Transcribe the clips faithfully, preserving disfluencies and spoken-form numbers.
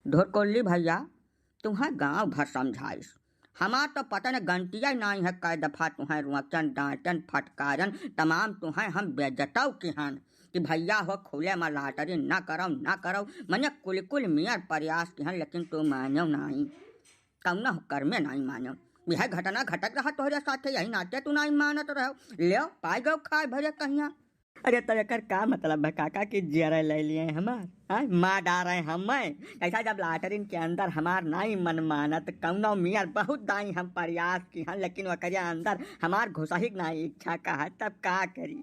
धुरकुल्ली भैया, तुहैं गाँव भर समझाइस, हमार तो पता न गनतिया नाहीं है, कै दफा तुहैं रोचन, डाँटन, फटकारन, तमाम तुहैं हम बेइज्जतौ किहन कि भैया हो खुले मा लाटरी न करौ, न करौ, मने कुल कुल मियर प्रयास किहन, लेकिन तू मान्यौ नाहीं, कौनो कर्मे नाहीं मान्यौ। यह घटना घटत रहा तोहरे साथे, यही नाते तू नाहीं मानत रहो। लेव, पाइ गयो खाए भरे कहिया। अरे, तो एकर का मतलब है काका कि जियरे ले लिए हमार, आय, मार डारे हमें? कैसा जब लाटरिन के अंदर हमार नाई मन मानत, कौनो मियर बहुत दाई हम प्रयास किहन, लेकिन ओकरे अंदर हमार घुसही के नाई इच्छा का है, तब का करी?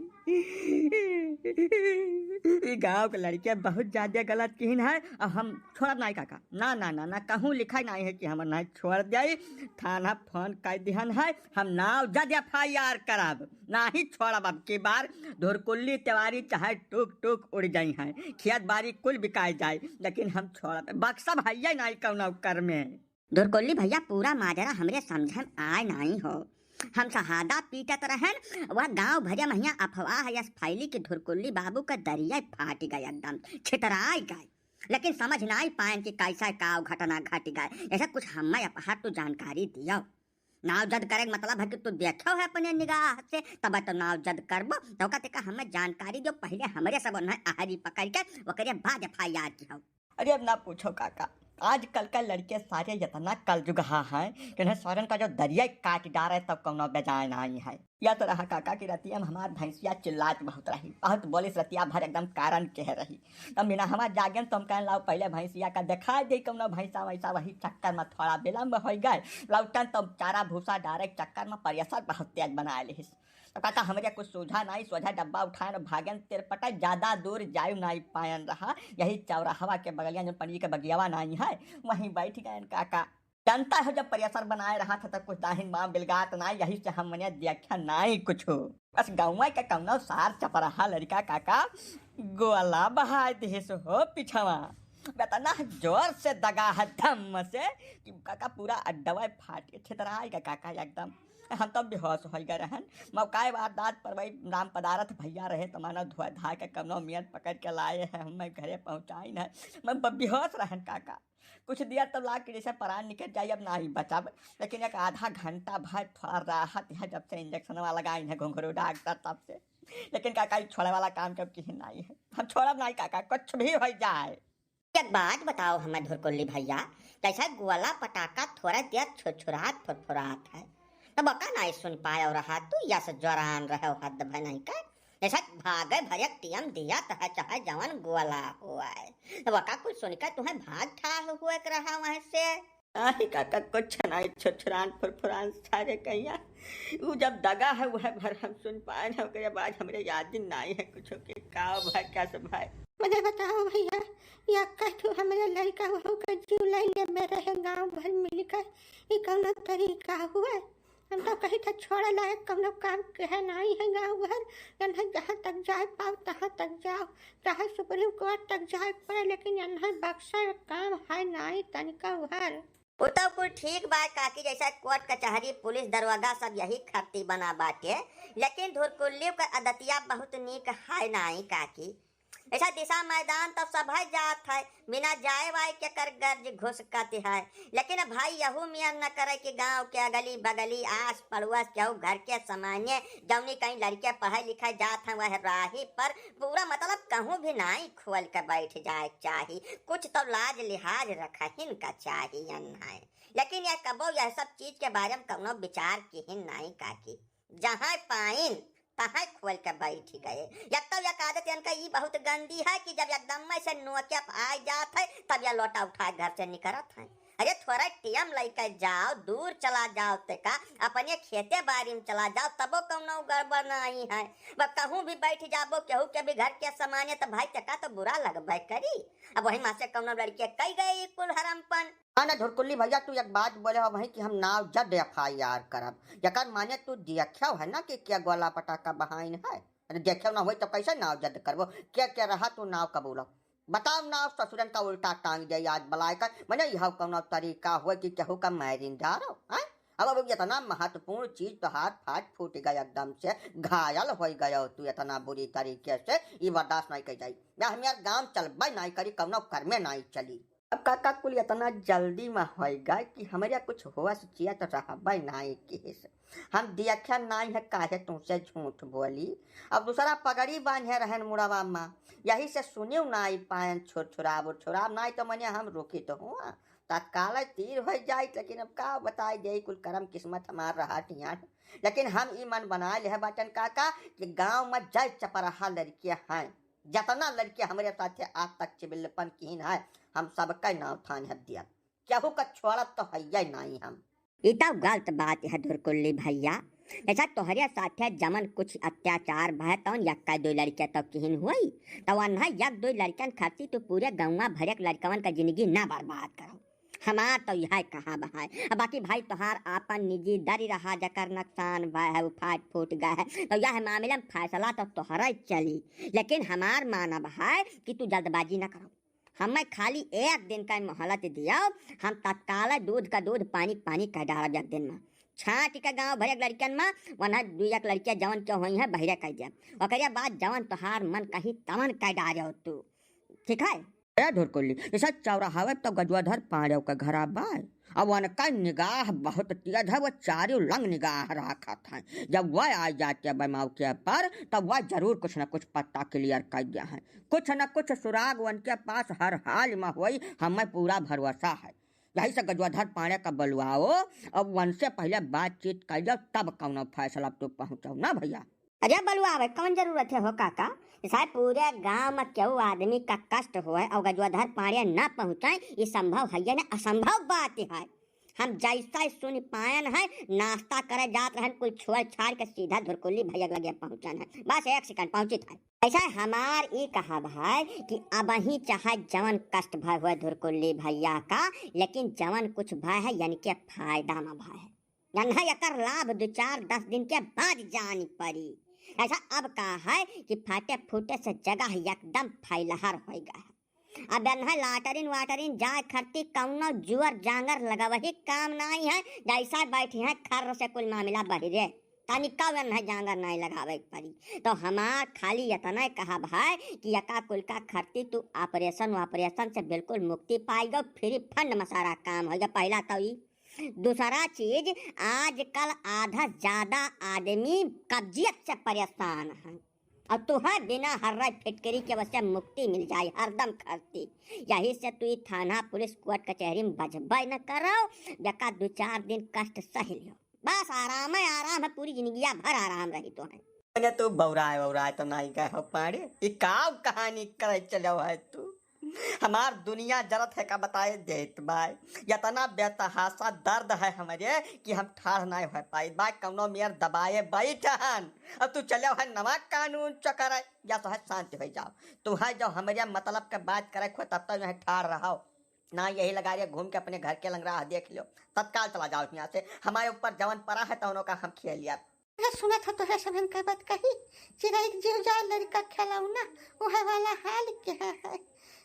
ई गाँव के लड़के बहुत ज्यादा गलत किहिन है, अब हम छोड़ब नाई काका। ना, ना, ना, ना, कहूँ लिखाई नाई है कि हम नाई छोड़ जाई। थाना फोन कर दिहन है, हम नाव जद F I R करब, नाही छोड़ब। अब की बार धुरकुल्ली तिवारी चाहे टूक टूक उड़ जाई हैं, खेत बारी कुल बिकाए जाए, लेकिन हम छोड़ब। बक्सा भैया नाई कौनो कर में। धुरकुल्ली भैया, पूरा माजरा हमरे समझ में आए नाई हो। हम सहादा पीटत रहन, वह गाँव भरे महिया अफवाह यस फैली कि धुरकुल्ली बाबू का दरिया फाट गए, एकदम छितराए गए। लेकिन समझ नाई पाएन कि कैसा का घटना घट गए, ऐसा कुछ हमें अपहर तो जानकारी दियो। नाव जद करे के मतलब है कि तू देखो है अपने निगाह से, तब तो नाव जद करबो। तो का तेका हमें जानकारी दियो, पहले हमरे सब उन्हें अहरी पकड़ के ओकरे बाद F I R किहो। अरे अब ना पूछो काका, आजकल का लड़के सारे इतना कलजुगहा हैं कि उन्हें सारन का जो दरिया काट डारे तब कौनो बेजाय नाई है। या तो रहा काका कि रतिया में हमार भैंसिया चिल्लात बहुत रही, बहुत बोलिस रतिया भर एकदम कारण कह रही। तब बिना हमार जागेन तो हम कहन लाओ पहले भैंसिया का देखा दे कौनो भैंसा वैसा, वही चक्कर में थोड़ा विलम्ब हो गए। लौटन तो चारा भूसा डारे के चक्कर में प्रेशर बहुत तेज बना लिहिस। तो काका हमरे कुछ सूझा नाई, सोझा डब्बा उठाएन और भागेन तिरपटा, ज्यादा दूर जायु नाई पायन रहा। यही चौराहवा के बगलिया जो पनीर के बगियावा नाई है, वहीं बैठ गए काका। जनता हो जब प्रेशर बनाए रहा था तो कुछ दाहिन बाम बिलगात नाई, यही से हम मने देखा नाई कुछ। बस गाँव के कौनो सार चपराहा लड़का काका गोला बहाए दिहिस हो पिछवा। इतना जोर से दगा है धम्म से कि काका पूरा अड्डवा फाट के छितराए गए काका एकदम। हम तो बेहोश हो गए रहन। मौका वारदात पर वही राम पदारथ भैया रहे तो मानो धोए धाए के कौनो मियत पकड़ के लाए हैं, हमें घरे पहुँचाइन है। मैं ब-, बेहोश रहन काका। कुछ दिया तो लाग के जैसे परान निकल जाई, अब नाई बचब। लेकिन एक आधा घंटा भर थोड़ा राहत है, जब से इंजेक्शनवा लगाइन है घुंघरू डॉक्टर तब से। लेकिन काका, ई छोड़े वाला काम के अब किहिन नाई है। हम छोड़ब नाई काका, कुछ भी हो जाए। एक बात बताओ हमें धुरकुल्ली भैया, जैसा गोला पटाखा थोड़ा देर छुरछुरात फुरफुरात है, तब ओका नाई सुन पाए रहा तू, या से जोरान रहे हद भय नहीं कर। जैसा भागे भरे टीएम दिया तह चाहे जवन गोला हुआ है, तब ओका कुछ सुनकर तुम्हें भाग ठाह हुए के रहा वहाँ से। नाही काका, कुछ नाई, छुरछुरान फुरफुरान सारे कहिया। ऊ जब दगा है, वह भर हम सुन पाए ना, ओकरे बाद हमरे याद ही नाई है कुछ के का भाई, क्या सब भाई। मने बताओ भैया, या कह तू हमरे लड़का वहू का जीव ले ले में रहे, गाँव भर मिलकर ई कौनो तरीका हुआ? हम तो कही था छोड़े लायक कौनो काम के है नाई है गाँव भर, जन्हे जहाँ तक जाए पाओ तहाँ तक जाओ, चाहे सुप्रीम कोर्ट तक जाए के पड़े, लेकिन जन्हे बक्सा काम है नाई तनिका उहर। उ तो कुल ठीक बा काकी, जैसा कोर्ट कचहरी पुलिस दरोगा सब यही खत्ती बना बाटे, लेकिन धुरकुल्ली के अदतिया बहुत नीक है नाई काकी। ऐसा दिशा मैदान तो सब है जात है, बिना जाए वाए के कर गर्ज घुसकत है। लेकिन भाई यहू मियन न करे कि गाँव के अगली बगली आस पड़ोस केहू घर के सामान्य जौनी कहीं लड़के पढ़े लिखे जात हैं वह राही पर पूरा मतलब कहूँ भी नाई खोल के बैठ जाए चाही। कुछ तो लाज लिहाज रखहिन का चाहियन है। लेकिन यह कबो यह सब चीज के बारे में कौनो विचार किहिन नाई काकी। जहाँ पाइन तहाँ खोल के बैठ गए। या तो यह आदत इनका ई बहुत गंदी है कि जब एकदम में से नोके आ जात है तब यह लोटा उठा के घर से निकलत है। अरे थोड़ा टीएम लेके जाओ, दूर चला जाओ, ते का अपने खेते बारी में चला जाओ, तबो कौनो गड़बड़ नहीं है। बस कहूँ भी बैठ जाबो केहू के भी घर के सामाने तो भाई ते का तो बुरा लगबे करी। अब वही माँ से कौनो लड़के कई गए ई कुल हरमपन। हाँ ना धुरकुल्ली भैया, तू एक बात बोले हो वही कि हम नाव जद F I R करब। यकर माने तू देखो है ना कि क्या गोला पटाखा बहाइन है? अरे देखो ना होई तो कैसे नाव जद करबो? क्या क्या रहा तू नाव कबूलो? बताओ नाव ससुरन का उल्टा टांग दे आज बलाय कर। मने यह कौनो तरीका होई कि केहू का मारिन डारो, हैं? अब, अब इतना महत्वपूर्ण चीज तो हाथ फाट फूट गए एकदम से, घायल हो गए तू इतना बुरी तरीके से, ये बर्दाश्त नहीं कर जाई। या हम यार गाँव चलबे नहीं करी, कौनो कर्मे नहीं चली। अब काका कुल इतना जल्दी में होइगा कि हमरे कुछ होश चेत रहबे नाई किहिस। हम देखा नाई है काहे तुमसे झूठ बोली। अब दूसरा पगड़ी बांधे रहन मुड़वा में, यही से सुनियो नाई पायन छुर छुराब उर छुराब नाई तो मने हम रुकी तो हुआ तत्काल तीर हो जाइत, लेकिन अब का बताई दे कुल करम किस्मत हमार रहा टियान। लेकिन हम ई मन बनाए लेहे बाटन काका कि गाँव में जय चपराहा लड़के हैं, जतना लड़के हमरे साथे आज तक चिबिल्लपन किहिन है, हम सबके नाव थान है दिया, केहू का छोड़त तो हइये नाई हम। ई तो गलत बात है धुरकुल्ली भैया। जैसा तोहरे साथे जमन कुछ अत्याचार भय तौन यक्का दो लड़के तो किहिन हुई, तो वन्हा यक दो लड़कन खातिर तू पूरे गौवा भरे के लड़कवन का जिंदगी ना बर्बाद करो। हमार तो यह कहा बहाय। अब बाकी भाई तोहार आपन निजी दरी रहा, जकर नुकसान भय है, वो फाट फूट गए है, तो यह मामले में फैसला तो तोहरे चली, लेकिन हमार मानब है कि तू जल्दबाजी ना करो। हमें खाली एक दिन का मोहलत दियो, हम तत्काल दूध का दूध पानी पानी कह डालब एक दिन में। छांट के गांव भर एक लड़कन में वन्हा दू एक लड़कियां जवन के होई है बहिरे कह दिया। ओकरे बाद जवन तोहार मन कही तवन कह डारे हो तू, ठीक है? ए धुरकुल्ली, इसे चौराहावे तो गजवाधर पाड़ेव का घरा बाय। अब उनका निगाह बहुत तेज है, वो चारों लंग निगाह रखत हैं। जब वह आ जाते बे मौके पर, तब वह जरूर कुछ न कुछ पत्ता क्लियर कर गया है। कुछ न कुछ सुराग उनके पास हर हाल में होई, हमें पूरा भरोसा है। यही से गजवाधर पाड़े का बुलवाओ, अब उनसे पहले बातचीत कर लो, तब कौनो फैसला तू पहुँचाओ ना भैया। अरे बलुआवे, कौन जरूरत है हो काका? साहब, पूरे गांव में केहू आदमी का कष्ट होए और गजवाधर पाड़े ना पहुँचाए, ये संभव है या ना? असंभव बात है। हम जैसा ही सुन पायन है, नाश्ता करे जात रहन, कुल छोड़ छाड़ के सीधा धुरकुल्ली भैया के लगे पहुँचन है। बस एक सेकंड पहुँचित है। ऐसा हमार ई कहा भाई कि अबही चाहे जवन कष्ट भय हुए धुरकुल्ली भैया का, लेकिन जवन कुछ भय है, यानी के फायदा में भय है। नन्हा एकर लाभ दो चार दस दिन के बाद जानी पड़ी। ऐसा अब का है कि फाटे फूटे से जगह एकदम फैलहर हो गया है। अब नन्हा लाटरिन वाटरिन जाए खरती कौनो जुअर जांगर लगवही काम नाई है, जैसा बैठी है खर्र से कुल मामला बहिरे। तनिका नन्हा जांगर नाई लगावे के पड़ी। तो हमार खाली इतना कहा भाई कि यका कुल का खरती तू ऑपरेशन वापरेशन से बिल्कुल मुक्ति पाई गो, फ्री फंड में सारा काम हो गया। पहला तो ई। दूसरा चीज, आजकल आधा ज्यादा आदमी कब्जियत से परेशान है। और तुहे बिना हर्रा फिटकरी के वसे मुक्ति मिल जाए, हरदम खरती। यही से तू ई थाना, पुलिस, कोर्ट, कचहरी में बजबे न करो, बेका दो चार दिन कष्ट सह लियो। बस आराम है, आराम है, पूरी जिंदगिया भर आराम रही तो है। अरे तू बौराए, बौराए तो नाई गए हो पाड़े, ई का कहानी करे चलो है तू? हमार दुनिया जरत है का बताए देत बाय। इतना बेतहासा दर्द है हमरे कि हम ठाढ़ नाय हो पाई बाय। कौनो मेर दबाए बैठ हन। अब तू चले है नवा कानून चकर है, या तो है शांति हो जाओ। तू है जो हमरे मतलब के बात करे खो तब तो यहाँ ठाढ़ रहो। ना यही लगा रे घूम के अपने घर के लंगरा देख लो। तत्काल चला जाओ यहाँ से। हमारे ऊपर जवन परा है तो उन्हों का हम खेल लिया। अरे सुनत हो तोहे सबन का बात कही, चिरई के जीव जाए लड़का खिलौना, उहे वाला हाल के है।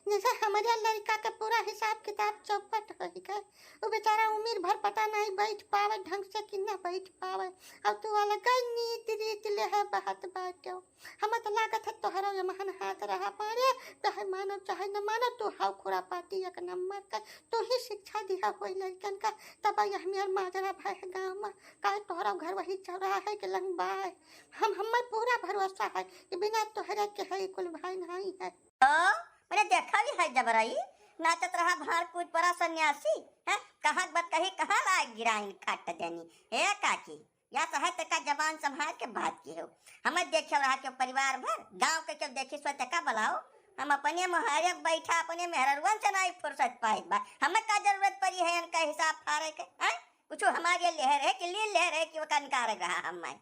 जैसे हमारे लड़का के पूरा हिसाब किताब चौपट हो गए, वो बेचारा उम्र भर पता नहीं बैठ पावे ढंग से कि ना बैठ पावे। अब तू वाला गई नीत रीत ले है बहत बाटो। हम तो लागत है तोहरा ये महान हाथ रहा पाड़े, चाहे मानो चाहे न मानो, तू हाउ खुरापाती एक नंबर का, तू ही शिक्षा दिया कोई लड़कन का। तब यह मेर माजरा भय है गाँव में। काहे तोहरा घर वही चौराहा है कि लंगबा है। हम, हमें पूरा भरोसा है कि बिना तोहरे के है कुल भाई नहीं है। ओ, मैंने देखा भी है जबरई, नाचत रहा भाड़ कूद परा सन्यासी, हैं? कहाँ बात कही, कहाँ लाग गिराइन खट देनी। हे काकी, या तो है तेका जबान संभाल के बात की हो। हमें देखे रहा के परिवार भर, गाँव के क्यों देखी सो तेका बुलाओ। हम अपने मोहारे बैठा, अपने मेहररुअन से नहीं फुर्सत पाए बा। हमें का जरूरत पड़ी है इनका हिसाब फाड़े के, हैं? कुछ हमारे लेहर है कि लील लेहर है कि वो कनकार रहा हम मैं।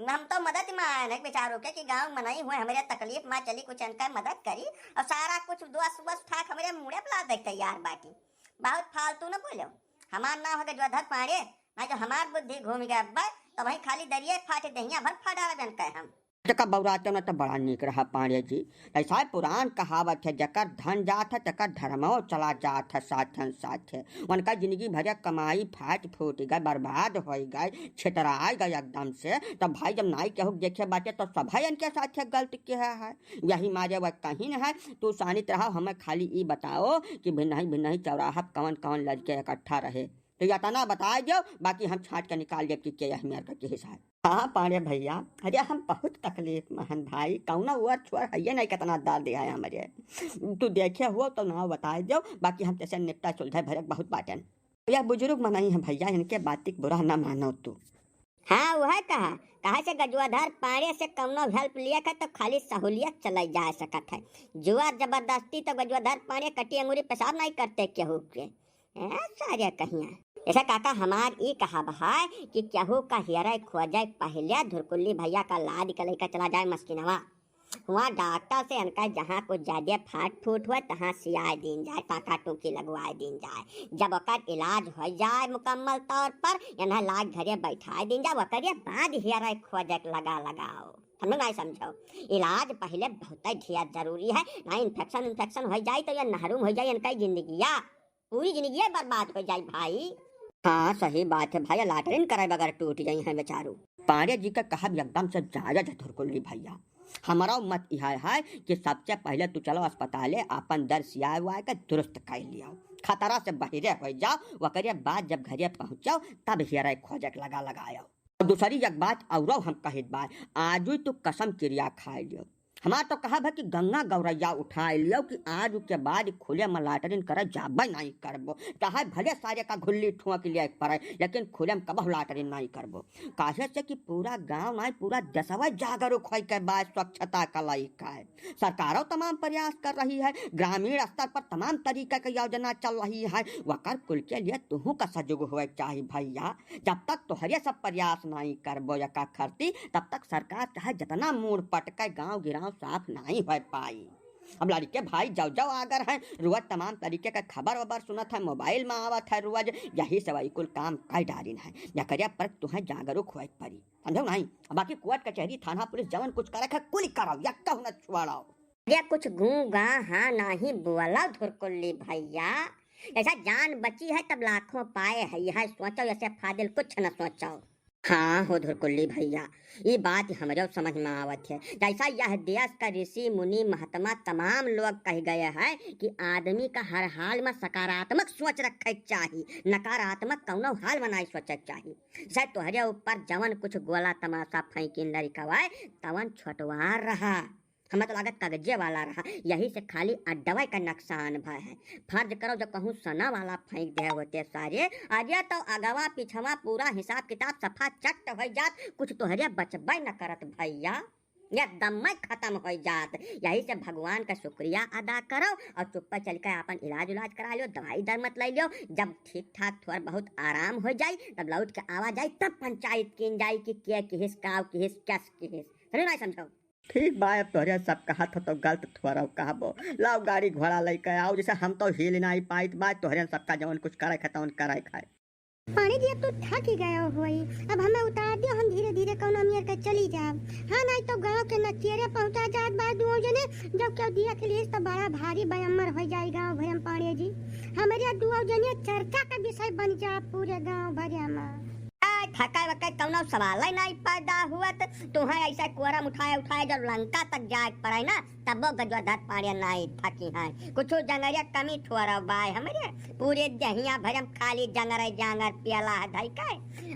हम तो मदद में आए ना बेचारों के कि गाँव में नहीं हुए, हमारे तकलीफ में चली कुछ इनका मदद करी और सारा कुछ दोस्त वोस्त ठाक हमारे मुड़े पला दे तैयार बाटी। बहुत फालतू न बोलो। हमार नाम है गजवाधर पांडे, ना जो हमार बुद्धि घूम गया अब्बा, तो वहीं खाली दरिये फाटे दहिया भर फाड़ा रहा इनका हम। जेका बौराते न त बड़ा नीक रहा पांड़े जी। ऐसा पुरान कहावत है, "जेकर धन जात है, तेकर धर्मो चला जात है साथन साथे।" उनका जिंदगी भर कमाई फाट फूट गए, बर्बाद होइ गए, छितराय गए एकदम से। तब भाई जब नाई केहू देखे बाटे तो सभे इनके साथे गलत किहे है। यही मारे वह कहिन है, "तू शानित रहो, हमें खाली ई बताओ कि भिन्नही भिन्नही चौराहा पर कवन कवन लड़के इकट्ठा रहे।" तो यतना बताए दो, बाकी हम छांट के निकाल देब कि के यही मेर का किहिस है। हाँ पांड़े भैया, अरे हम बहुत तकलीफ में हन भाई, कौनो ओर छोर हइये नहीं, कितना दर्द है हमरे। तू देखे हो तो नाव बताए दो, बाकी हम तैसे निपटा सुलझे भरक बहुत बाटेन। यह बुजुर्ग मनई है भैया, इनके बातिक बुरा ना मानो तू। हाँ, वह कहा, कहा से गजुआधर पांड़े से कौनो help लिए के तो खाली सहूलियत चलाई जा सकत है। जोर जबरदस्ती तो गजुआधर पांड़े कटी अंगूरी पेशाब नहीं करते केहू के। ए, सारे कहिया। ऐसा काका हमार ई कहा है कि केहू का हियरे खोजे पहले धुरकुल्ली भैया का लाद के लेकर चला जाए मस्किनवा। हुआ डॉक्टर से इनका जहाँ कुछ ज्यादा फाट फूट हुआ, तहाँ सियाए दीन जाए, टाका टूकी लगवाए दीन जाए। जब ओकर इलाज हो जाए मुकम्मल तौर पर, इन्हें लाज घरे बैठाए दीन जाए, ओकरे बाद हियरे खोजे के लगा लगाओ। समझो नहीं समझो, इलाज पहले बहुत ही ढेर जरूरी है। ना infection infection हो जाए तो ये नहरूम हो जाए इनका जिंदगिया। पूरी जिंदगी बर्बाद हो जाई भाई। हाँ, सही बात है भाई, लाटरिन करे बगैर टूट जाई हैं बेचारू। पांड़े जी का कहब एकदम से जायज है धुरकुल्ली भैया। हमारा मत यह है कि सबसे पहले तू चलो अस्पताले, अपन दर्द सियाए उआए के दुरुस्त कर लियो, खतरा से बहिरे हो जाओ, ओकरे बाद जब घरे पहुँचो तब हियरे खोजे के लगा लगायो। और दूसरी एक बात औरो हम कहित बा, आजु तू कसम किरिया खाए लियो। हमार तो कहब है कि गंगा गौरैया उठाए लियो कि आज के बाद खुले में लाटरिन करे जाबे नहीं करबो, चाहे भले सारे का घुल्ली ठुआ के लिए पड़े, लेकिन खुले में कबहु लाटरिन नहीं करबो। काहे से कि पूरा गांव नहीं, पूरा देशवा जागरूक होए के बाद स्वच्छता का लइका है। सरकारों तमाम प्रयास कर रही है, ग्रामीण स्तर पर तमाम तरीका के योजना चल रही है, वकर कुल के लिए तुहू का सजग होए के चाही भैया। जब तक तोहरे सब प्रयास नाई करबो एका खरती, तब तक सरकार चाहे जतना मूड़ पटके, गांव गिराव साफ नाई होए पाई। अब लड़के भाई जौ जौ आगर हैं, रोज तमाम तरीके के खबर वबर सुनत है, मोबाइल में आवत है रोज, यही से वही कुल काम कर डारिन है। एकरे पर तुहें जागरूक होए के पड़ी, समझो नहीं? बाकी कोर्ट कचहरी थाना पुलिस जवन कुछ करे है कुल करो, यक्का न छोड़ो। अरे कुछ गूं गा हाँ नाही बोला धुरकुल्ली भैया, जैसा जान बची है तब लाखों पाए है, यह सोचो, ऐसे फाजिल कुछ न सोचो। हाँ हो धुरकुल्ली भैया, ई बात हमरो समझ में आवत है। जैसा यह देश का ऋषि मुनि महात्मा तमाम लोग कह गए हैं कि आदमी का हर हाल में सकारात्मक सोच रखे के चाही, नकारात्मक कौनो हाल में नाई सोचे के चाही। से तोहरे ऊपर जवन कुछ गोला तमाशा फेंकिन लड़िकवा, तवन छोटवार रहा। हमें तो लागत कागजे वाला रहा, यही से खाली अड्डवे का नुकसान भय है। फर्ज करो जो कहूँ सना वाला फेंक दे होते सारे, अरे तो अगवा पिछवा पूरा हिसाब किताब सफा चट हो जात, कुछ तोहरे बचबे न करत भैया, एकदम में खत्म हो जात। यही से भगवान का शुक्रिया अदा करो और चुप्पे चल के अपन इलाज उलाज करा लियो, दवाई दर मत ले लियो। जब ठीक ठाक थोड़ा बहुत आराम हो जाई तब लौट के आवा जाई, तब पंचायत कीन जाई कि के किहिस, काव किहिस, कस किहिस। समझ में आई समझो? ठीक बा, अब तोहरे सब कहत हो तो गलत थोड़ा कहबो। लाओ गाड़ी घोड़ा लेके आओ, जैसे हम तो हिल नाई पाइत बा, तोहरे सबका जवन कुछ करे खाए तवन करे खाए। पांड़े जी, अब तो थक ही गए होई, अब हमें उतार दियो, हम धीरे धीरे कौनो मेर के चली जाब। हाँ, नाई तो गांव के नचेरे पहुंचा जात बा दुओ जने, जब केहू देख लीस तो बड़ा भारी बयम्मर हो जाई गांव भर में पांड़े जी। हमरे दुओ जने चर्चा का विषय बन जा पूरे गांव भर में। ए, थके वके कौनो सवाल ही नहीं पैदा हुआ, तो तुहें ऐसा कोरम उठाए उठाए जब लंका तक जाए के पड़े ना, तबो गजवाधर पाड़े नाई थकी हैं। कुछो जंगरिया कमी थोड़ा बाय हमरे, पूरे दहिया भरम खाली जंगरे जांगर पियला है धई के।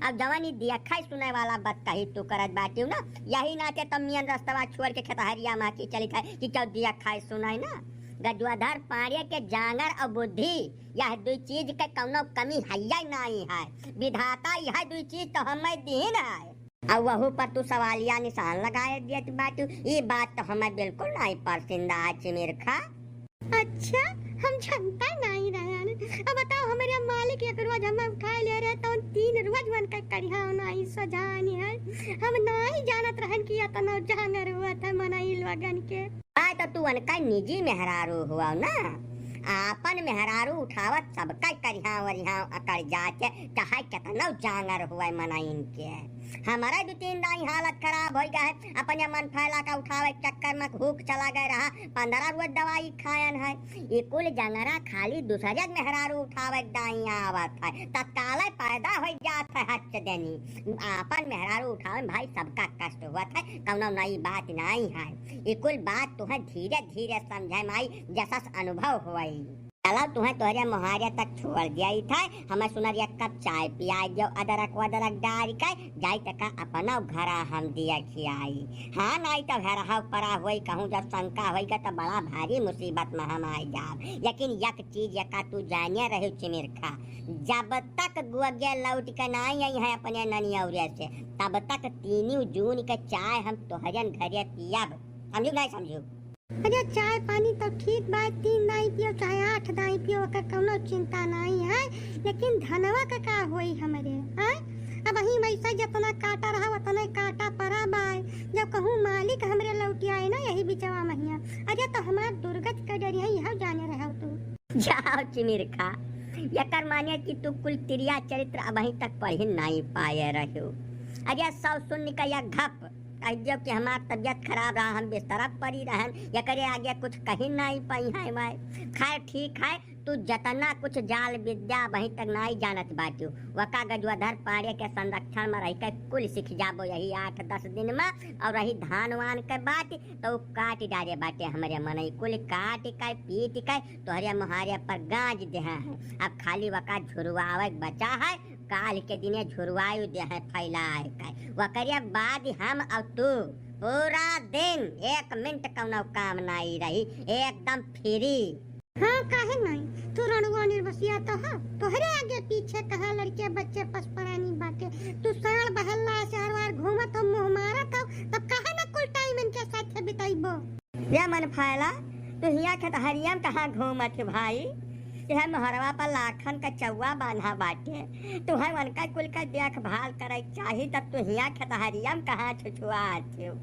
अब जवानी दिया खाए सुनाए वाला बात कही तू करत बाटियो ना, यही नाते तो मियन रस्तवा छोड़ के खेतहरिया मा की चली था कि क्यों दिया खाए सुनाए ना। गजवाधर पाड़े के जांगर और बुद्धि, यह दुई चीज के कौनो कमी हइये नाई है। विधाता यह दुई चीज तो हमें दीन है। अब वहू पर तू सवालिया निशान लगाए देत बाटू, ई बात तो हमें बिल्कुल नाई पसंद आए चिमिरखा। अच्छा, हम जनता नाई रहन। अब बताओ, हमरे मालिक एक रोज हमें उठाए ले रहे, तो तीन रोज मन के करिहा नाई सजानी है। हम नाई जानत रहन कि इतना जांगर हुआ था मनई लोगन के। आ तो तू उनका निजी मेहरारू हुआ ना, आपन मेहरारू उठावत सबका करिहाव वरिहाव अकड़ जात, चाहे केतनो जांगर हुए मनइन के। हमरे दू तीन दाई हालत खराब होइ गए, अपन ये मन फैला का उठावे के चक्कर में हुक चला गए रहा, पन्द्रह रोज दवाई खायन है। ई कुल जंगरा खाली दूसरे के मेहरारू उठावे के दाई आवत है, तत्काले पैदा होइ जात है हच देनी। आपन मेहरारू उठावे में भाई सबका कष्ट हुआ था, कौनो नई बात नाई है। ई कुल बात तुहे धीरे धीरे समझे में आई, जसस अनुभव होई। चलो तुहे तोहरे मोहारे तक छोड़ दिया था, हमें सुनर एक कप चाय पिया दियो, अदरक वदरक डाल के जाई तका अपना घरा हम दिया खियाई। हाँ नाई तो घर हाउ परा होई, कहूँ जब शंका होई तो बड़ा भारी मुसीबत में हम आई जाब। लेकिन एक चीज एका तू जाने रहे चिमिरखा, जब तक गोगे लौट के नाई आई है अपने ननियौरे से, तब तक तीन जून के चाय हम तोहरन घरे पियब। समझू नाई समझू? अरे चाय पानी तो ठीक बा, तीन दाई पियो चाहे आठ दाई पियो, ओकर कौनो चिंता नाई है, लेकिन धनवा का का होई हमरे, हैं? अब वही वैसे जितना काटा रहा उतने काटा परा बा, जब कहूँ मालिक हमरे लौटियाए ना यही बिचवा महिया। अरे तो हमार दुर्गत के डरिया यह जाने रहो तू। जाओ चिमिरखा, एकर माने कि तू कुल तिरिया चरित्र अबहीं तक पढ़ि नाई पाए रह्यो। अरे सौ सुन का या घप कह दियो कि हमार तबियत खराब रहा, हम बिस्तरा परी रहन, एकरे आगे कुछ कही नाई पाई है मैं। खैर ठीक है, तू जतना कुछ जाल विद्या अबहीं तक नाई जानत बाटू, वका गजवधर पाड़े के संरक्षण में रह के कुल सीख जाबो यही आठ दस दिन में। और रही धान वान के बात, तो उ काट डारे बाटे हमरे मनई, कुल काट के पीट के तोहरे मोहारे पर गाज देहा है। अब खाली वका झुरवावे के बचा है, काल के दिने झुरवायु देहा है फैलाए के। वकरे बाद हम और तू पूरा दिन एक मिनट कौनो काम नाई रही, एकदम फ्री। हाँ, काहे नाई? तू रणुआ निर्बसिया तो हो, तोहरे आगे पीछे कहाँ लड़के बच्चे पसपरानी बाटे। तू साँड़ बहल्ला से हर बार घूमत हो, मुँह मारत हो, तब काहे ना कुल टाइम इनके साथे बिताइबो? या मन फैला, तू हिया खेतहरिया में कहाँ घूमत है भाई? यह मोहरवा पर लाखन का चौवा बांधा बाटे। तू है उनका कुल का देखभाल करे के चाही, तब तू हिया खेतहरिया में कहाँ छुछुआत हो?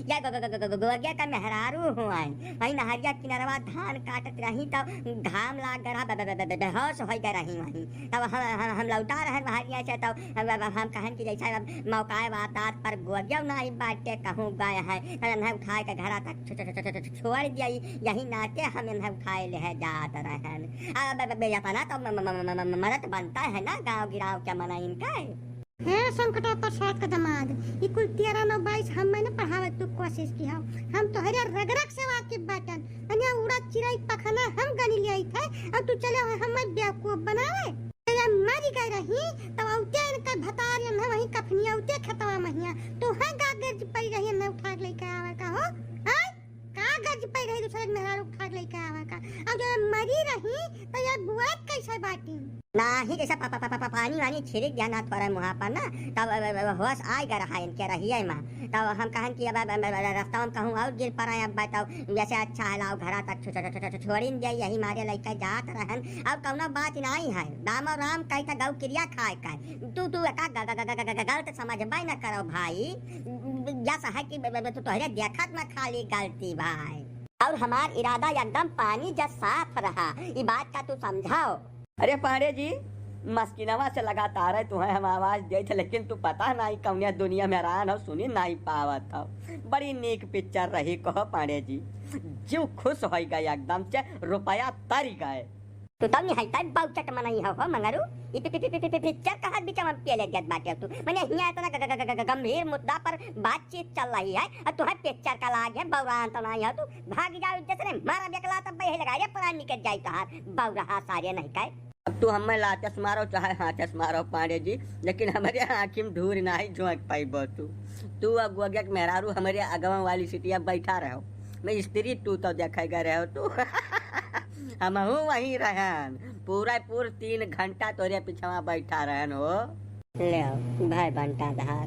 या गो-, गो-, गो-, गो-, गो-, गोगिया का मेहरारू हुआई, वही नहरिया किनरवा धान काटत रही, तब घाम लाग गए रहा, बे-, बे-, बे-, बे-, बेहोश होइ गए रही वहीं। तब हम, हम, हम लौटा रहन बहरिया से, तब हम, हम, हम कहन कि जैसे अब मौकाए वारदात पर गोगिया नाई बाटे, कहूँ गए हैं, तब इन्हें उठाए के घरा तक छो-, छो-, छो-, छो-, छो-, छोड़ दिया, यही नाते हम इन्हें उठाए ले जात रहन। अब बे-, बे-, बे-, इतना तो म-, म-, म-, म-, म-, मदद बनता है ना गाँव गिराव के मनइन के। हे संकटा प्रसाद का दामाद, ई कुल तेरह नौ बाईस हम मैंने पढ़ावे तू कोशिश की हो। हम तोहरे रग रग से वाकिफ बाटन। अने उड़द चिरई पखना हम गनी लियाई थे, और तू चले हो हमें बेवकूफ बनावे। ये मरी गई रही, तब औते इनका भतार ये ना वहीं कफनिया औते खेतवा महिया। तू है गागर जी पड़ी रही, ना उठा के लेके आवे का हो? हैं? का गरज पै रही दूसरे के मेहरारू उठा के लइके आवे का? अब जब मरी रही, तो ये बुआत कैसे बाटी? नाही, जैसे पा-, पा-, पा-, पा-, पानी वानी छिड़क दिया ना थोड़ा मुँहा पर ना, तब, अब, अब, अब होश आइ गए रहा इनके रहिए मा। तब हम कहन कि अब, अब, अब, अब रस्ता में कहूँ और गिर पड़ा, अब बताओ, जैसे अच्छा है, लाओ घरा तक छो-, छो-, छो-, छो-, छोड़िन दे, यही मारे लइके जात रहन। अब कौनो बात नहीं है, दामो राम कही था गौ किरिया खाए का। तू, तू एका ग-, ग-, ग-, ग-, ग-, ग-, गलत समझबे न करो भाई। जस है कि ब-, ब-, ब-, तू तोहरे देखत में खाली गलती भाई। और हमार इरादा एकदम पानी जस साफ रहा, ई बात का तू समझाओ। अरे पांड़े जी, मस्किनवा से लगातार है तुम्हें हम आवाज देत है, लेकिन तू पता नहीं कौनिया दुनिया में हैरान हो, सुनी नहीं पावत हो। बड़ी नीक पिक्चर रही कहो पांड़े जी, जीव खुश होइ गए एकदम से, रुपया तरी गए। तू तब निहाई तब बाउचट मनई हो, हो मंगरू। ई पि-, पि-, पि-, पि-, पि-, पिक्चर कहाँ बीच में पेले देत बाटे तू? मने हियाँ इतना ग-, ग-, ग-, ग-, ग-, गंभीर मुद्दा पर बातचीत चल रही है और तुहे पिक्चर का लाग है, बौरान तो नहीं हो तू। भाग जाओ इज्जत से, मारा बेकला तब यही लगा रे, प्राण निकल जाई तोहार, बौरहा सारे नहीं काय। अब तू हमें लाचस मारो चाहे हाचस मारो पांड़े जी, लेकिन हमरे आँखी में धूर नहीं झोंक पाइबो तू। तू अगुआ के मेहरारू हमरे अगवा वाली सीटिया बैठा रहो, मैं स्त्री तू तो देखे गए रहो तू। हमहू वहीं रहन, पूरा पूर तीन घंटा तोरे पिछवा बैठा रहन हो। ले आओ, भाई बंटाधार,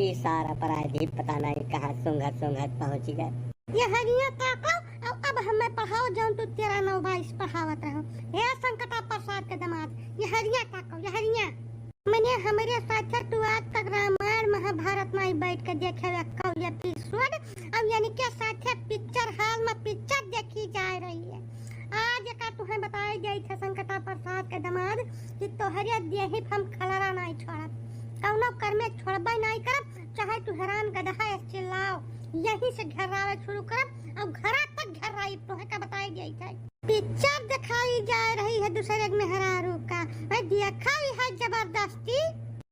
ई सारा पराधी पता नहीं कहाँ सूंघत सूंघत पहुँच गए। ये हरिया ताको, अब, अब हमें पढ़ाओ जौन तू तेरह नौ बाईस पढ़ावत रहो। हे संकटा प्रसाद के दामाद, ये हरिया ताको, ये हरिया। मने हमरे साथे तू आज तक रामायण महाभारत नहीं बैठ के देखे हुए कौ एपिसोड, अब यानी के साथे पिक्चर हॉल में पिक्चर देखी जा रही है। आज का तुहे बता कि तोहरे देही पे हम खलरा नाई छोड़ब, कौनो कर्मे छोड़बे नाई करब, चाहे तू हैरान गदहा अस चिल्लाओ, यहीं से घेरावे शुरू करब और घरा तक घेराई, तोहे का बताई जाई थे। पिक्चर दिखाई जा रही है दूसरे के मेहरारू का, मैं दिखाई है जबरदस्ती।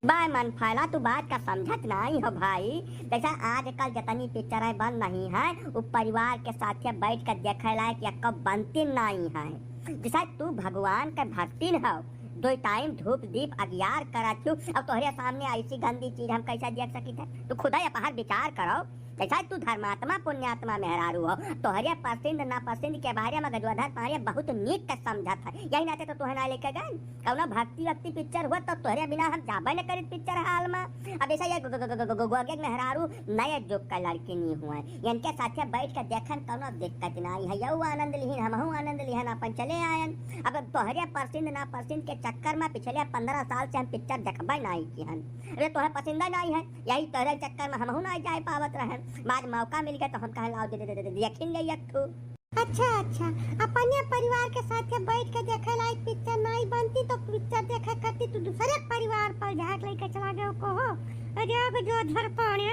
बाय मन फैला, तू बात का समझत नाई हो भाई। जैसा आजकल जितनी पिक्चरें बन रही हैं, वो परिवार के साथे बैठ के देखे लायक एको बनती नाई है। जैसा तू भगवान के भक्तिन हो, दो टाइम धूप दीप अगियार करत हूँ, अब तोहरे सामने ऐसी गंदी चीज हम कैसे देख सकी थे? तू खुदा ये पहाड़ विचार करो। जैसा तू धर्मात्मा पुण्यात्मा मेहरारू हो, तोहरे पसंद नापसंद के बारे में गजवाधर पांड़े बहुत नीक के समझत है, यही नाते तो तोहे ना लेके गए। कौनो भक्ति वक्ति पिक्चर हुआ तो तोहरे बिना हम जाबे न करित पिक्चर हाल में। अब ऐसा ये गो-, गो-, गो-, गो-, गो-, गोगे के मेहरारू नए जुग का लड़की नहीं हुआ, इनके साथे बैठ के देखन कौनो दिक्कत नहीं है, यहू आनंद लिहिन, हमहू आनंद लिहन, अपन चले आयन। अब तोहरे परसिंद ना परसिंद के चक्कर में पिछले पन्द्रह साल से हम पिक्चर देखबे नहीं किहन। अरे तोहे पसंद नहीं है, यही तोहरे चक्कर में हमहू नहीं जाए पावत रहन। आज मौका मिल गया तो हम कहन लाओ दे, दे, दे, दे, देखिन ले एक ठो। अच्छा, अच्छा, अपने परिवार के साथे बैठ के देखे लायक पिक्चर नाई बनती तो पिक्चर देखे खातिर तू दूसरे परिवार पर झांक लेके चला गयो को हो। अरे गजवाधर पांड़े,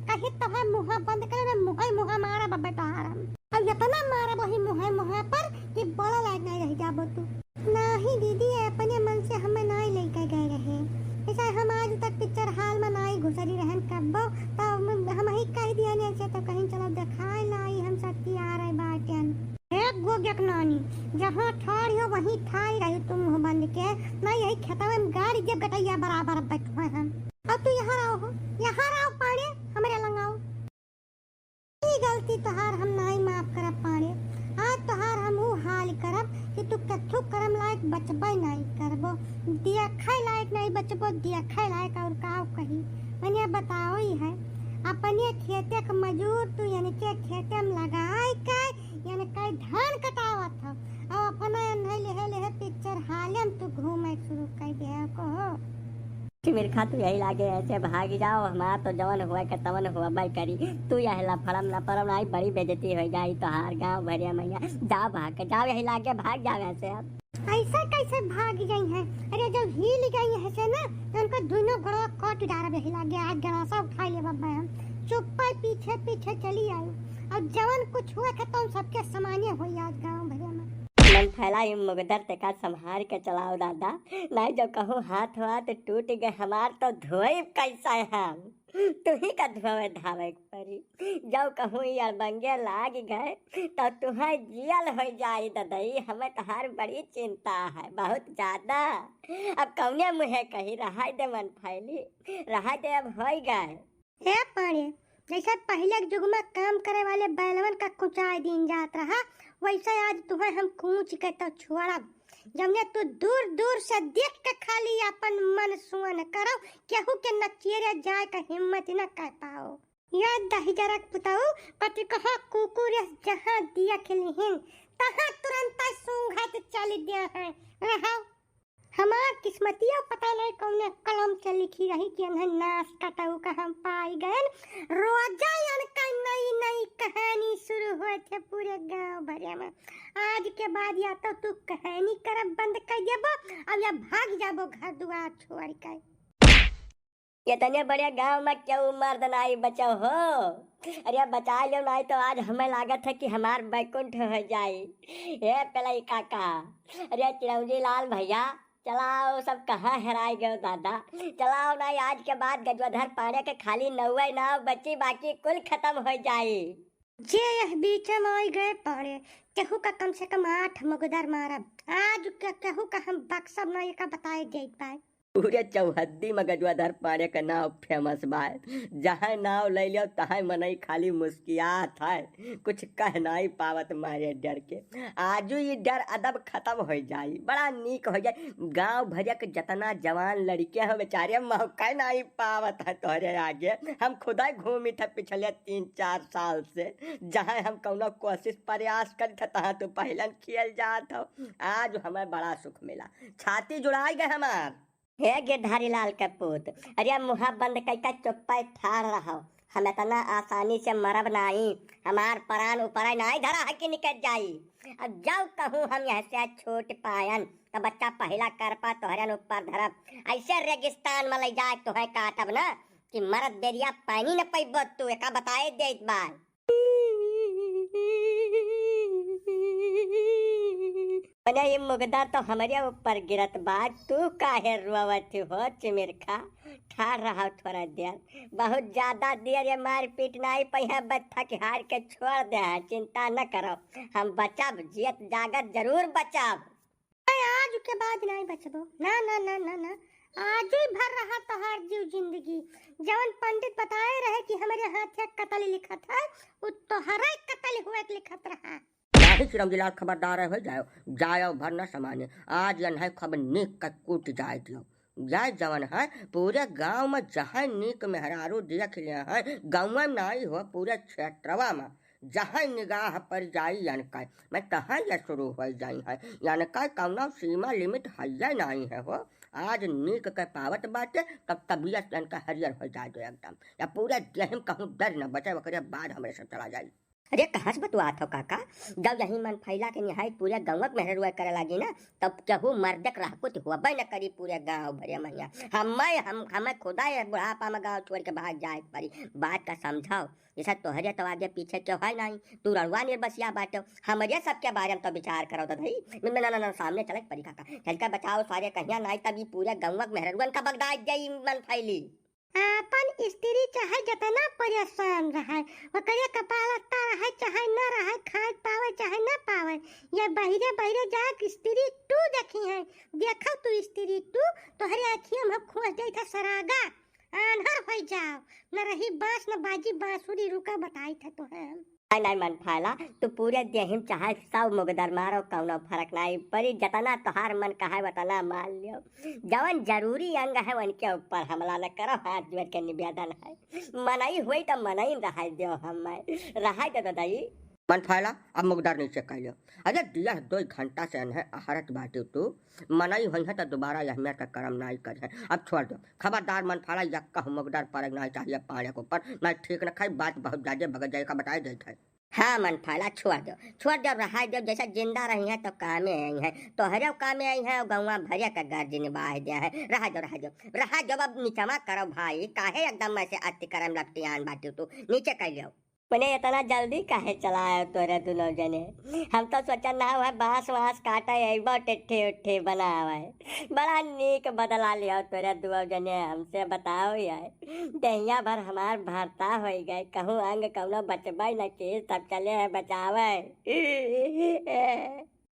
कहीं तोहे मुंह बंद करे ना, मुंह ही मुंह मारा बब्बे तोहार हम। अब इतना मारा वही मुंह मुंह पर कि बोला लायक नहीं रह जाबो तू। नाही दीदी, ये अपने मन से हमें नाई लेके गए रहे। ऐसा हम आज तक पिक्चर हाल में नाई घुसरी रहन कब्बो, तो हम, हम ही कह दिया ने ऐसे तो कहीं चलो दिखाए लाई हम शक्ति आ रहे बाटन। एक गो गेक नानी, जहाँ ठाड़ हो वहीं ठाड़ रही तुम मुंह बंद के, ना यही खेतवा में गाड़ी जब गटैया बराबर बैठो है हम। अब तू यहाँ रहो हो, यहाँ रहो पाड़े, हमारे लंगाओ। ई गलती तोहार हम नाई माफ करब पाड़े। आज तोहार हम ऊ हाल करब कि तू कथू करम लायक बचबे नाई करबो, दियखे लायक नाई बचबो, दियखे लायक और का कही। मने बताओ ही है, अपने खेते के मजूर तू इनके खेते में लगाए के, इनके धान कटावत हो, और अपना एन्हे लेहे लेहे पिक्चर हाले में तू घूमे शुरू कर दे को हो। मिर्खा तू यही लागे ऐसे भाग जाओ, हमार तो जवन हुआ के तवन हुआ भाई करी। तू यह लफड़म लफड़म आई, बड़ी बेइज्जती हो जाई तोहार गाँव भरिया मैया। जाओ भाग के जाओ, यही लागे भाग जाओ ऐसे अब। ऐसा कैसे भाग जाई है? अरे जब हिल गई है से ना, तो उनको दोनों गोड़वा काट डारब यही लागे। आज गलासा उठा ले बब्बा हम। चुप्पे पीछे पीछे चली आई। और जवन कुछ हुआ खत्म सबके समाने होई आज गाँव भरिया में। मन फैला ही मुगदर ते का संभार के चलाओ दादा, नहीं जो कहूँ हाथ वाथ टूट गए हमार तो धोइब कैसे हम? तुही का धोवे धावे के परी। जब कहूँ ई अड़बंगे लाग गए तो तुहे जियल हो जाई ददई, हमें तोहार बड़ी चिंता है बहुत ज्यादा। अब कौने मुँहे कही, रहाई दे मन फैली, रहाई दे, अब होई गए। ए पाड़े, जैसे पहिले के जुग में काम करे वाले बैलवन का कुचाय दीन जात रहा, वैसे आज तुहे हम कूच के तो छोड़ब। जौने तू दूर दूर से देख के खाली अपन मन सुअन करो, केहू के नचेरे जाए का हिम्मत न कर पाओ। या दहिजरक पुतऊ, कति कहाँ कुकुर जहाँ देख लिहिन, तहाँ तुरंत सूंघत चल दिया है। रहो। हमार किस्मतिया पता नहीं कौने कलम से लिखी रही कि इन्हें नाश कटऊ का हम पाई गए। रोजा इनका नई नई कहानी शुरू होत है पूरे गांव भरे में। आज के बाद या तो तू कहानी करब बंद कर देबो, अब या भाग जाबो घर दुआर छोड़ के। इतने बड़े गांव में केहू मर्द नाई बचो हो। अरे बचा लो, नाई तो आज हमें लागत है कि हमार बैकुंठ हो जाई। हे पेलई काका, अरे चिरौंजी लाल भैया, चलाओ सब कहाँ हेराई गयो दादा। चलाओ नाई, आज के बाद गजवाधर पाड़े के खाली नौवे नाव बची, बाकी कुल खत्म हो जाई। जे यह बीच में आई गए पाड़े, केहू का कम से कम आठ मुगदर मारब। आज के केहू का हम बक्सब ना, एका बताए जाइत पाए। पूरे चौहद्दी में गजवाधर पाड़े का नाव famous बा। जहाँ नाव ले लियो, तहाँ मनई खाली मुस्कियात है, कुछ कह नाई पावत मारे डर के। आजू ई डर अदब खत्म हो जाई, बड़ा नीक हो जाई। गांव भरिया के जतना जवान लड़के हो बेचारे, मौका नाई पावत है तोहरे आगे। हम खुदा घूमित है पिछले तीन चार साल से, जहाँ हम कौनो कोशिश प्रयास करित है, तहाँ तू पहलन खियल जात हो। आज हमें बड़ा सुख मिला, छाती जुड़ाई गए हमार। हे गिरधारी लाल के पूत, अरे मुँह बंद कइके चुप्पे ठाड़ रहो। हम इतना आसानी से मरब नाई, हमार प्राण ऊपर नाई धरा है कि निकल जाई। अब जाओ कहूँ हम यहाँ से छूट पायन, त बच्चा पहिला करपा तोहरन ऊपर धरब, ऐसे रेगिस्तान में ले जाए तोहे काटब ना कि मरत बेरिया पानी न पइबो तू, एका बताए देत बा। मने ई मुगदर तो हमरे ऊपर गिरत बा, तू काहे रोवत हो चिमिरखा? ठाड़ रहा थोड़ा देर, बहुत ज्यादा देर ये मारपीट नाई पइहे, बस थक हार के छोड़ दे है, चिंता न करो, हम बचब, जियत जागत जरूर बचब। अरे आज के बाद नाई बचबो, ना, ना, ना, ना, ना, आज ही भर रहा तोहार जीव जिंदगी। जवन पंडित बताए रहे कि हमरे हाथे कतल लिखत है, उ तोहरे कतल हुए के लिखत रहा। नाही चिरौंजी लाल, खबरदार हो जाओ, जाओ भर न समाने। आज यन्है खूब नीक क कूट जाए दियो। यह जवन है पूरे गांव में जहाँ नीक मेहरारू देख ले हैं, गाँव में नाई हो, पूरे क्षेत्रवा में जहाँ निगाह पर जाई यनका, मैं तहाँ ये शुरू हो जाई है। यनका कौनो सीमा limit है नाई है हो। आज नीक के पावत बाटे, तब तबियत यनका हरियर हो जाए दो एकदम। या पूरे देह में कहूँ डर न बचे, ओकरे बाद हमरे से चला जाई। अरे कहाँ से बतुआत हो काका? जब यही मन फैला के निहाई पूरे गाँव के मेहररुआ करे लागी ना, तब केहू मर्दक रहकुत हुआ न करी पूरे गाँव भरे महिया। हमें, हम, हमें खुदा ये बुढ़ापा में गाँव छोड़ के भाग जाए के पड़ी। बात का समझाओ, जैसा तोहरे तो आगे पीछे क्यों है नहीं, तू रणवा निर्बसिया बाटो, हमरे सबके बारे में तो विचार करो तो भाई। न, न, न, न, सामने चले के पड़ी काका, चल के बचाओ सारे कहिया नहीं, तब ये पूरे गाँव के मेहररुअन का बगदाद जाई मन फैली। आपन स्त्री चाहे जतना परेशान रहे, ओकरे कपालता रहे चाहे न रहे, खाए पावे चाहे न पावे, ये बहिरे बहिरे जाके स्त्री टू देखी है। देखो तू स्त्री टू, तोहरे अखिया में खोस जाई था सरागा, आन्हर हो जाओ, न रही बांस न बाजी बांसुरी, रुका बताई था तोहे हम। नाई, नाई मन फैला, तू पूरे देहिम चाहे सब मुगदर मारो, कौनो फर्क नाई पड़ी। जतना तोहार मन कहे वतना मार लियो। जवन जरूरी अंग है उनके ऊपर हमला न करो, हाथ जोड़ के निवेदन है। मनई हुई तो मनई रहाई दियो, हमें रहाई दे दो दाई। मन फैला, अब मुगदर नीचे कर लियो। अरे दिया दो घंटा से अनहे अहरत बाटी तू, मनई होई है तो दोबारा यह मेर का करम नाई कर है। अब छोड़ दो, खबरदार मन फैला, यक्का हूँ मुगदर पड़े नाई चाहिए पाड़े के ऊपर, नाई ठीक न खाई, बात बहुत ज्यादा बगत जाए का बताए देत है। हाँ मन फैला, छोड़ दो, छोड़ दो, रहा दो, जैसा जिंदा रही है तो कामे आई है, तोहरे कामे आई है, गौवा भरे का गर्ज निबाह दिया है, रहा दो, रहा दो, रहा दो, अब नीचवा करो भाई, काहे एकदम ऐसे अति करम लपटियान बाटी तू, नीचे कर लियो। मने इतना जल्दी काहे चलायो तोरे दुनो जने? हम तो सोचा ना हुआ बांस वांस काटे अइबो टिट्ठी उट्ठी बनावे। बड़ा नीक बदला लियो तोरे दुनो जने हमसे, बताओ यार। देहिया भर हमार भरता होई गए, कहूँ अंग कौनो बचबे न की, सब चले है बचावे।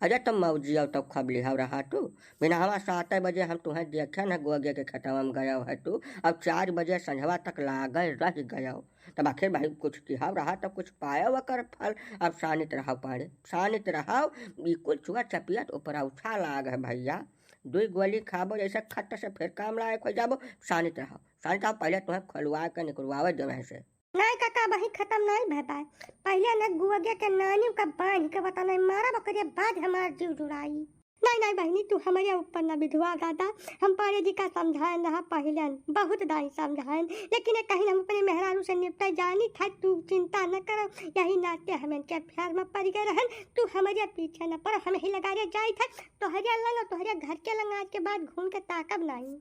अरे तो मौजी आओ तो खब लिहाव रहा तू, बिना हवा सात बजे हम तुहें देखे न गोगे के खेतवा में गयो है तू, अब चार बजे संझवा तक लागल रह गयो। तब आखिर भाई कुछ किहाव रहा तो कुछ पायो ओकर फल। अब शानित रहो पाड़े, शानित रहो। ई कुल चुआ चपियत ऊपर उछा लाग है भैया। दुई गोली खाबो जैसे खट से फिर काम लायक हो जाबो। शानित रहो, शानित रहो, पहले तुहें खोलवा के निकलवावे देवे से। नाई काका, अबहीं खतम नाई भय बाय। पहिले न गुअगे के नानी का बांध के बता नाई मारब, ओकरे बाद हमार जीव जुड़ाई। नाई, नाई बहिनी, तू हमरे ऊपर न बिधुआ दादा। हम पाड़े जी का समझाएन रहा पहिलन, बहुत दाई समझाएन, लेकिन ये कहीं हम अपने मेहरारू से निपटे जानी था, तू चिंता न करो, यही नाते हम इनके प्यार में पड़ गए रहन। तू हमरे पीछे न पड़, हम ही लगा रे जाई था, तोहरे लंग और तोहरे घर के लंग आज के बाद घूम के ताकब नाई।